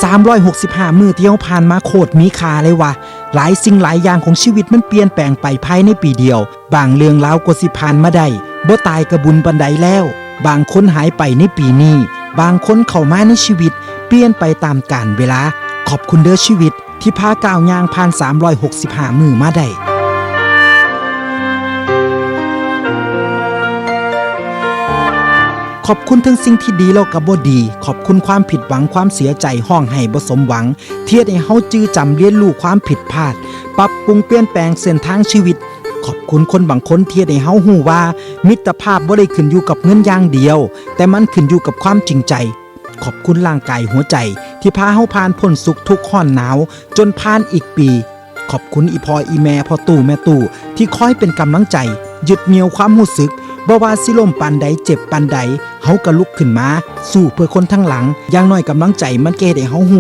ສາມຮ້ອຍຫົກສິບຫ້າມື້ທີ່ເຮົາຜ່ານມາໂຄດມີຄ່າເລີຍວ່າ. ຫຼາຍສິ່ງຫຼາຍຢ່າງຂອງຊີວິດມັນປ່ຽນແປງໄປພາຍໃນປີດຽວ. ບາງເລື່ອງລາວກວ່າຊິຜ່ານມາໄດ້, ບໍ່ຕາຍກະບຸນປານໃດແລ້ວ. ບາງຄົນຫາຍໄປໃນປີນີ້, ບາງຄົນເຂົ້າມາໃນຊີວິດ, ປ່ຽນໄປຕາມການເວລາ. ຂອບຄຸນເດີຊີວິດ ທີ່ພາກ້າວຍ່າງຜ່ານສາມຮ້ອຍຫົກສິບຫ້າມື້ມາໄດ້. ຂອບຄຸນເຖິງສິ່ງທີ່ດີແລ້ວກໍບໍ່ດີ, ຂອບຄຸນຄວາມຜິດຫວັງ, ຄວາມເສຍໃຈ, ຮ້ອງໄຫ້ບໍ່ສົມຫວັງ, ທີ່ເຮັດໃຫ້ເຮົາຈື່ຈຳ, ຮຽນຮູ້ຄວາມຜິດພາດ, ປັບປຸງປ່ຽນແປງເສັ້ນທາງຊີວິດ. ຂອບຄຸນຄົນບາງຄົນທີ່ເຮັດໃຫ້ເຮົາຮູ້ວ່າ ມິດຕະພາບບໍ່ໄດ້ຂຶ້ນຢູ່ກັບເງິນຢ່າງດຽວ, ແຕ່ມັນຂຶ້ນຢູ່ກັບຄວາມຈິງໃຈ. ຂອບຄຸນຮ່າງກາຍຫົວໃຈ ທີ່ພາເຮົາຜ່ານພົ້ນສຸກທຸກຮ້ອນໜາວ ຈົນຜ່ານອີກປີ. ຂອບຄຸນອີ່ພໍ່ອີ່ແມ່, ພໍ່ຕູ້ແມ່ຕູ້ ທີ່ຄອຍເປັນກຳລັງໃຈ, ຍຶດໜ່ຽວຄວາມຮູ້ສຶກ. ບໍ່ວ່າຊິລົ້ມປານໃດ, ເຈັບປານໃດ, ເຮົາກໍລຸກຂຶ້ນມາ ສູ້ເພື່ອຄົນທາງຫຼັງ. ຢ່າງໜ້ອຍກຳລັງໃຈມັນກໍເຮັດໃຫ້ເຮົາຮູ້